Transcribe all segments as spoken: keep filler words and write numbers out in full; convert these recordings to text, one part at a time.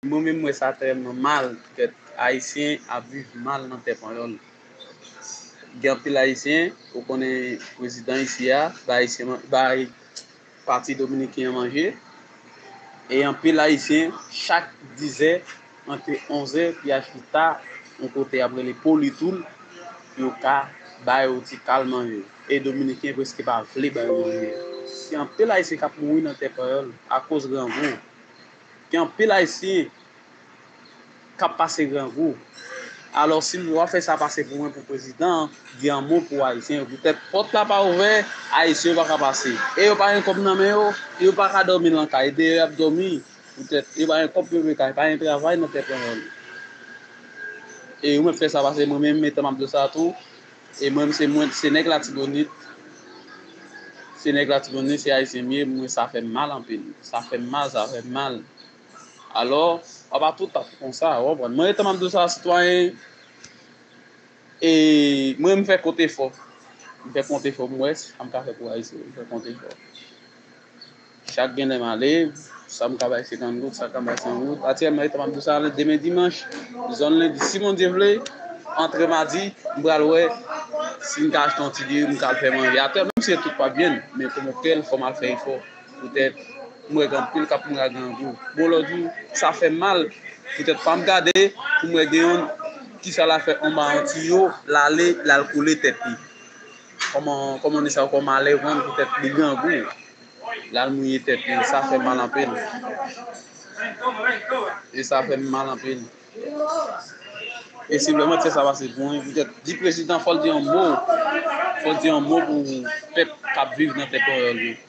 Mwen menm, m wè sa tèlman mal, poutèt Ayisyen ap viv mal nan tè panyòl. Gen anpil Ayisyen, ou konnen prezidan isi a, bay Ayisyen, bay pati dominiken an manje. E anpil Ayisyen, chak dizè, ant onzè, pou y al chita yon kote y ap rele Politoul, pou yo ka ba yo ti kal manje. E dominiken prèske pa vle ba yo manje. Gen anpil Ayisyen k ap mouri nan tè panyòl akoz grangou. Gen anpil Ayisyen k ap pase grangou. Alò, si w ap fè sa pase pou mwen, pou prezidan an, di yon mo pou Ayisyen yo. Poutèt pòt la pa ouvè, Ayisyen yo pa ka pase. E yo pa gen kòb nan men yo, yo pa ka dòmi nan kay. Deyò y ap dòmi. Poutèt yo pa gen kòb pou yo lwe kay, pa gen travay nan tè panyòl. E yo mèt fè sa pase mwen menm, etan m ap di w sa tou. E mwen, se mwen, se nèg Latibonit. Se nèg Latibonit, se Ayisyen m ye, mwen sa fè m mal anpil. Sa fè m mal, sa fè m mal. Alò, w ap a tout ap konsa, w konprann. Mwen, etan m ap di w sa, sitwayen, e mwen, m fè kont efò. M fè kont efò, m wè sa m ka fè pou Ayiti, m fè kont efò. Chak gen lè m ale, sa m ka bay senkant goud, sa m ka bay san goud. Aktyèlman, etan m ap di w sa, demen dimanch, zòn lendi, si Bondye vle, antre madi, m pral wè si m ka achte yon ti diri, m ka al fè manje. Atè, menm si tout p ap byen, men kòm oktèl, fò m al fè efò. Poutèt, m wè gen anpil k ap mouri ak grangou. Bon, lòt jou, sa fè m mal. Poutèt, fò m gade, pou m wè gen youn, kisa l a fè, anba yon tiyo, l ale, l al koule tèt li. Kòman, kòman di sa, kòman ale pran poutèt li grangou. L al mouye tèt li, sa fè m mal anpil. E sa fè m mal anpil. E se vrèman fè sa pase pou mwen, poutèt, di prezidan, fò l di yon mo. Fò l di yon mo pou pèp k ap viv nan tè panyòl yo.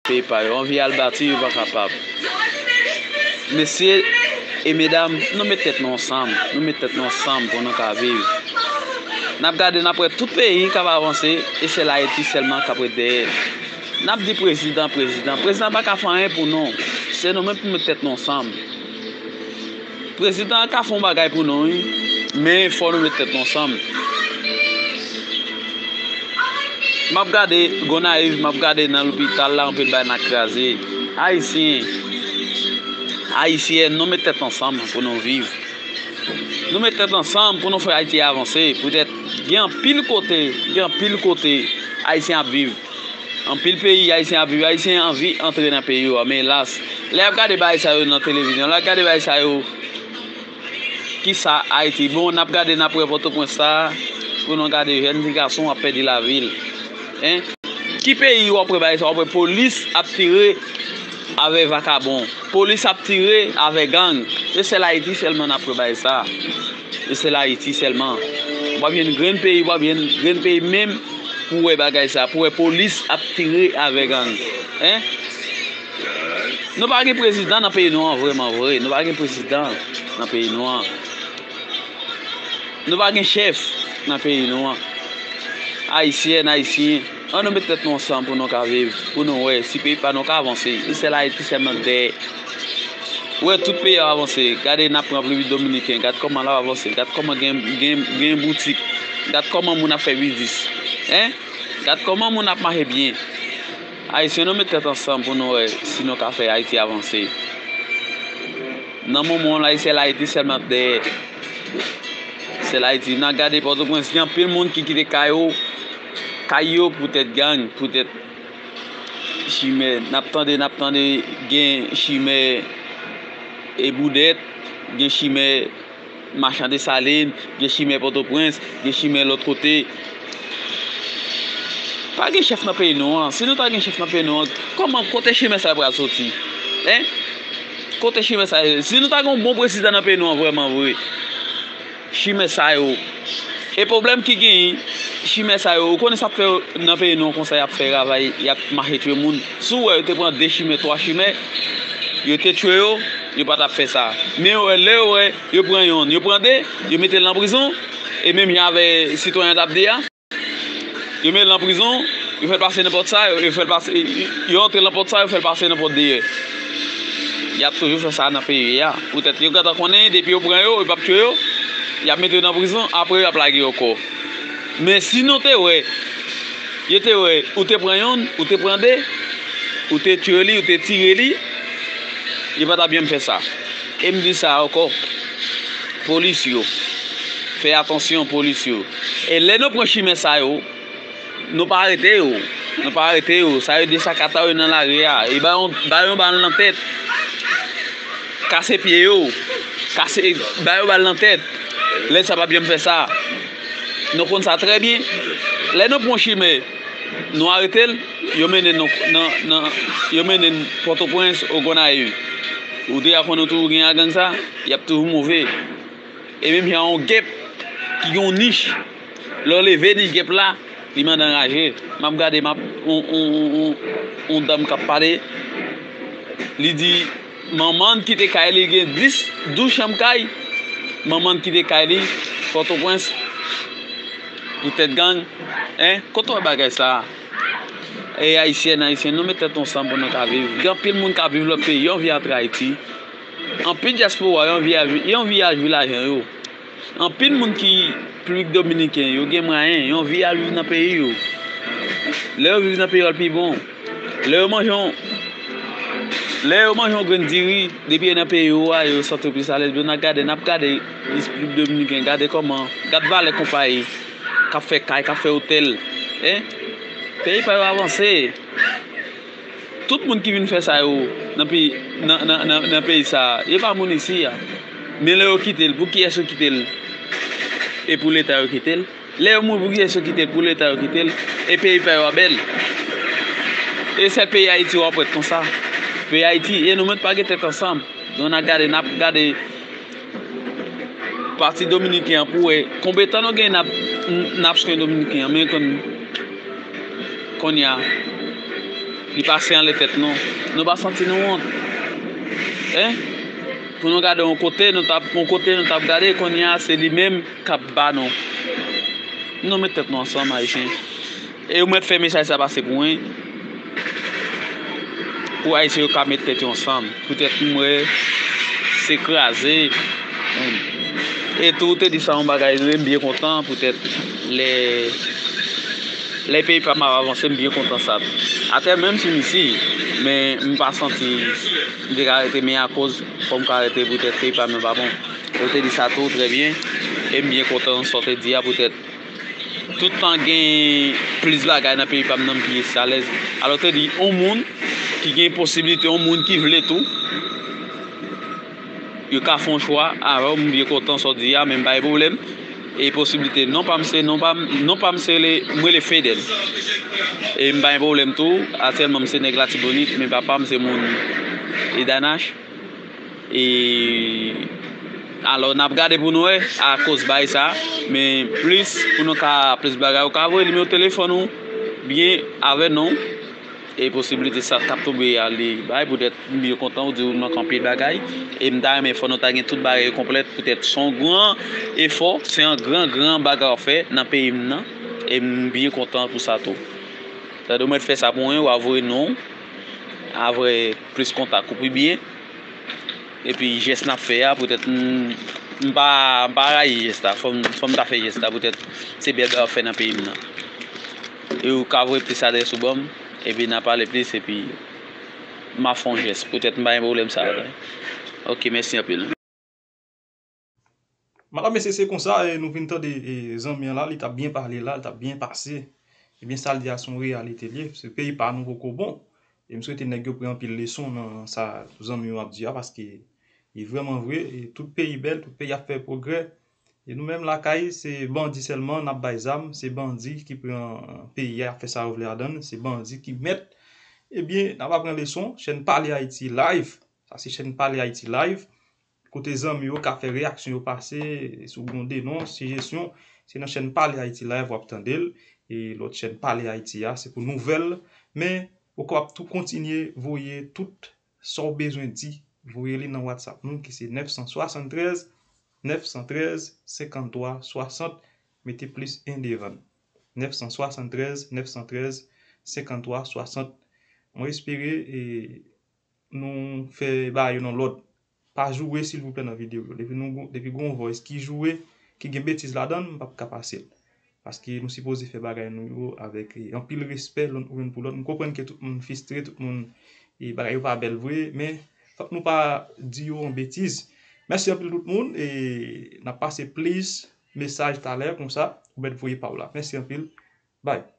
Peyi pa yo, anvi al bati, yo pa kapab. Mesye e medam, nou met tèt nou ansanm, nou met tèt nou ansanm pou nou ka viv. N ap gade, n ap wè tout peyi k ap avanse, e sèl Ayiti sèlman k ap ret dèyè. N ap di prezidan, prezidan, prezidan pa ka fè anyen pou nou. Se nou menm pou met tèt nou ansanm. Prezidan an ka fè yon bagay pou nou, wi, men fò nou met tèt nou ansanm. M ap gade Gonayiv, m ap gade nan lopital la, anpil bagay n ap kraze. Ayisyen, Ayisyèn, nou met tèt ansanm pou nou viv. Nou met tèt ansanm pou nou fè Ayiti avanse. Poutèt gen anpil kote, gen anpil kote Ayisyen ap viv. Anpil peyi Ayisyen ap viv, Ayisyen anvi antre nan peyi yo a, men elas, lè y ap gade bagay sa yo nan televizyon, lè y ap gade bagay sa yo, kisa Ayiti? Bon, n ap gade, n ap wè Pòtoprens sa, pou nou gade jèn ti gason ap pèdi lavi l. Hein? Ki peyi w ap wè bagay sa? W ap wè polis ap tire avè vakabon. Polis ap tire avè gang. Se sèl Ayiti sèlman n ap wè bagay sa. Se sèl Ayiti sèlman. W ap jwenn grenn peyi, w ap jwenn grenn peyi menm pou wè bagay sa, pou wè polis ap tire avè gang. Hein? Nou pa gen prezidan nan peyi nou an, vrèman vre. Nou pa gen prezidan nan peyi nou an. Nou pa gen chèf nan peyi nou an. Ayisyèn, Ayisyen, ann nou met tèt nou ansanm pou nou ka viv, pou nou wè si peyi pa nou ka avanse. Se sèl Ayiti sèlman k dèyè. Ou wè tout peyi ap avanse. Gade, n ap pran Repiblik Dominiken, gad kòman l ap avanse, gad kòman gen, gen, gen boutik, gad kòman moun ap fè biznis. Hein? Gad kòman moun ap mache byen. Ayisyen, nou met tèt ansanm pou nou wè si nou ka fè Ayiti avanse. Nan moman w la, se Ayiti sèlman k dèyè. Se Ayiti. N a gade Pòtoprens, gen anpil moun ki kite kay yo, kay yo poutèt gang, poutèt chimè. N ap tande, n ap tande gen chimè e Boudèt, gen chimè Machan Desalin, gen chimè Pòtoprens, gen chimè lòt kote. Pa gen chèf nan peyi nou an. Si nou ta gen chèf nan peyi nou an, kòman, kote chimè sa yo pral soti? Hein? Kote chimè sa yo? Si nou ta gen yon bon prezidan nan peyi nou an vrèman vre, chimè sa yo. E pwoblèm ki genyen, chimè sa yo, ou konnen sa k fè yo nan peyi nou an konsa, y ap fè ravay, y ap mache tchwe moun. Si w wè yo te pran de chimè, twa chimè, yo te tchwe yo, yo pa t ap fè sa. Men yo wè, lè yo wè, yo pran yonn, yo pran de, yo mete l nan prizon, e menm jan avè sitwayen an t ap di a, yo mete l nan prizon, yo fè l pase nan pòt sa, yo, yo fè l pase, yo antre nan pòt sa, yo fè l pase nan pòt dèyè. Y ap toujou fè sa nan peyi a. Poutèt yo gentan konnen, depi yo pran yo, yo p ap tchwe yo, y ap mete yo nan prizon, apre yo ap lage yo ankò. Men si nou te wè, yo te wè, ou te pran yonn, ou te pran de, Ou te tire li, ou te tire li, li pa t ap janm fè sa. E m di sa ankò, polis yo, fè atansyon, polis yo. E lè nou pran chimen sa yo, nou pa arete yo. Nou pa arete yo. Sa yo desakata yo nan lari a. E ba yon, ba yon bal nan tèt. Kase pye yo. Kase, ba yo bal nan tèt. Lè sa p ap janm fè sa. Nou konn sa trè byen. Lè nou pran chimen, nou arete l, yo mennen nou nan, nan, yo mennen n Pòtoprens, o Gonayiv. Ou deja konnen toujou gen a gang sa, y ap toujou move. E menm jan yon gèp ki gen yon nich, lè w leve nich gèp la, li mande anraje. M ap gade, m ap, on, on, on, on, on dam k ap pale, li di, manman l kite kay li, gen dis, douz chanm kay, manman l kite kay li, Pòtoprens, poutèt gang, en, kote w wè bagay sa a? E Ayisyèn, Ayisyen, nou met tèt ansanm pou nou ka viv. Gen anpil moun k ap viv lòt peyi, yo anvi antre Ayiti. Anpil dyaspora, yo anvi, yo anvi al jwi lajan yo. Anpil moun ki Repiblik Dominiken, yo gen mwayen, yo anvi al viv nan peyi yo. Lè yo viv nan peyi yo, l pi bon. Lè yo manje yon, lè yo manje yon grenn diri, depi yo nan peyi yo a, yo santi yo plis alèz. Bon, n a gade, n ap gade Repiblik Dominiken, gade kòman, gad valè konpayi k ap fè kay, k ap fè otèl. En? Peyi pa yo avanse. Tout moun ki vin fè sa yo nan peyi, nan, nan, nan, nan peyi sa a, yo pa moun isi a. Men lè yo kite l, pou kiyès yo kite l? E pou Leta yo kite l? Lè yo mouri, pou kiyès yo kite l? Pou Leta yo kite l? E peyi pa yo a bèl. E sèl peyi Ayiti w ap wè konsa. Peyi Ayiti, e nou menm pa gen tèt ansanm. Donk n a gade, n ap gade pati dominiken an pou wè konbyen tan nou gen n ap, n ap swen dominiken an, men konn, kounye a, li pase anlè tèt nou. Nou pa santi nou wont? En? Pou nou gade yon kote, nou t ap, yon kote nou t ap gade, kounye a, se li menm k ap ba nou. Nou met tèt nou ansanm, Ayisyen. E yo mèt fè mesaj sa pase pou mwen. Pou Ayisyen yo ka met tèt yo ansanm. Poutèt m wè se kraze. E tou, ou te di sa yon bagay vre, m byen kontan poutèt lè, lè peyi pa m ap avanse, m byen kontan sa. Atè menm si m isi, men m pa santi m te ka rete, men akoz fò m ka rete poutèt peyi pa m nan pa bon. Ou te di sa tou trè byen, e m byen kontan sa w te di a poutèt tout tan gen plis bagay nan peyi pa m nan, m pi alèz. Alò, te di, yon moun ki gen posiblite, yon moun ki vle tou, yo ka fè yon chwa avè w, m byen kontan sa w di a, men m pa gen pwoblèm. E posiblite, non pa m se, non pa m, non pa m se le, m rele Fedèl. E m pa gen pwoblèm tou, aktyèlman m se nèg Latibonit, men papa m se moun Edanach. E alò, n ap gade pou nou wè akoz bagay sa, men plis, pou nou ka plis bagay, ou ka voye nimewo telefòn ou byen avè non w. E posiblite sa k ap tonbe a, li bay poutèt m byen kontan ou di ou manke anpil bagay. E m ta renmen fò nou ta gen tout bagay yo konplèt, poutèt se yon gran efò, se yon gran, gran bagay w ap fè nan peyi m nan. E m byen kontan pou sa tou. Tande w mèt fè sa pou mwen, w a voye non w, avè plis kontak ou pi byen. Epi jès n ap fè a, poutèt m, m pa, m pa rayi jès la. Fò m, fò m ta fè jès la, poutèt se bèl bagay w ap fè nan peyi m nan. E ou ka voye plis adrès ou ban m, epi n a pale plis, epi m a fè yon jès. Poutèt m pa gen pwoblèm sa a. Ok, mèsi anpil. Madanm, mesye, se konsa, e, nou vin tande, e, zanmi an la, li t ap byen pale la, li t ap byen pase. Ebyen, sa l di a se yon reyalite l ye. Se peyi pa nou poko bon. E m swete nèg yo pran anpil leson nan sa zanmi yo ap di a, paske li vrèman vre, e tout peyi bèl, tout peyi ap fè pwogrè. E nou menm lakay, se bandi sèlman n ap bay zam, se bandi ki pran peyi a, ap fè sa yo vle ladan l, se bandi ki mèt. Ebyen, n ap aprann leson, chèn Pale Ayiti Live. Sa se chèn Pale Ayiti Live. Kote zanmi yo ka fè reyaksyon yo pase, si w gen yon denons, sijesyon, se nan chèn Pale Ayiti Live w ap tande l. E lòt chèn Pale Ayiti a, se pou nouvèl. Men, ou kapab tou kontinye voye tout sa w bezwen di, voye li nan WhatsApp nou, ki se nèf san swasanntrèz, nèf san trèz, senkanntwa swasant, mete plis en devan l. Nèf san swasanntrèz, nèf san trèz, senkanntwa swasant. Mwen espere, e, nou fè bagay yo nan lòd. Pa joure, silvouplè, nan videyo yo. Depi nou, depi gon voice ki joure, ki gen betiz ladan l, m p ap ka pase l. Paske nou sipoze fè bagay nou yo avèk e, anpil respè youn pou lòt. M konprann ke tout moun fistre, tout moun e, bagay yo pa bèl vre, men fòk nou pa di yo yon betiz. Mèsi anpil tout moun e n ap pase plis mesaj talè konsa ou mèt voye pa w la. Mèsi anpil. Bye.